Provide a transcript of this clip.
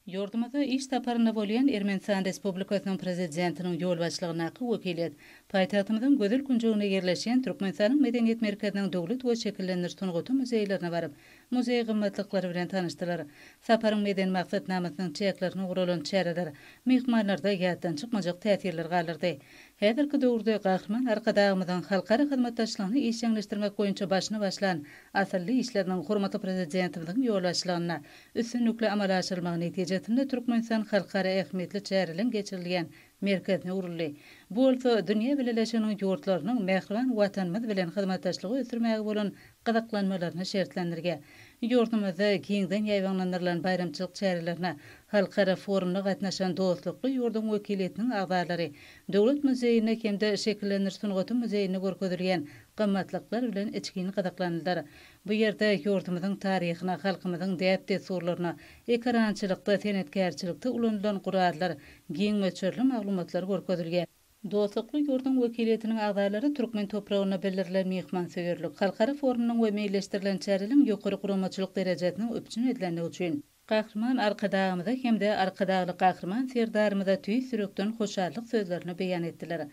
Ýurdumyzda iş saparynda bolýan Ermenistan Respublikasynyň Prezidentiniň ýolbaşçylygyndaky wekiliýet paýtagtymyzyň gözel künjeginde ýerleşýän Türkmenistanyň Medeniýet merkeziniň Döwlet we şekillendiriş sungaty muzeýlerine baryp, muzeý gymmatlyklary bilen tanyşdylar. Saparyň medeni maksatnamasynyň çäklerinde guralan çäreler myhmanlarda ýatdan çykmajak täsirler galdyrdy. Häzirki döwürde Gahryman Arkadagymyzyň halkara hyzmatdaşlygyny işjeňleşdirmek boýunça başyny başlan asylly işleriniň hormatly Prezidentimiziň ýolbaşçylygynda üstünlikli amala aşyrylmagy netijesinde Türkmenistan halkara ähmiýetli çäreleriň geçirilýän merkezine öwrüldi. Bu bolsa dünýä bileleşiginiň ýurtlarynyň mähriban Watanymyz bilen hyzmatdaşlygy ösdürmäge bolan gyzyklanmalaryny şertlendirýär. Ýurdumyzda giňden ýaýbaňlandyrylan baýramçylyk çärelerine halkara forumyna gatnaşan dostlukly ýurduň wekiliýetiniň agzalary Döwlet muzeýinde hem-de Şekillendiriş sungaty muzeýinde görkezilýän gymmatlyklar bilen içgin gyzyklandylar. Bu ýerde ýurdumyzyň taryhyna, halkymyzyň däp-dessurlaryna, ekerançylykda, senetkärçilikde ulanylan gurallar, giň möçberli maglumatlar görkezilýär. Dostlukly ýurduň wekiliýetiniň agzalary türkmen topragyna bildirilen myhmansöýerlik, halkara forumynyň we meýilleşdirilen çäreleriň ýokary guramaçylyk derejesiniň üpjün edilendigi üçin, Gahryman Arkadagymyza hem-de Arkadagly Gahryman Serdarymyza tüýs ýürekden hoşallyk sözlerini beýan etdiler.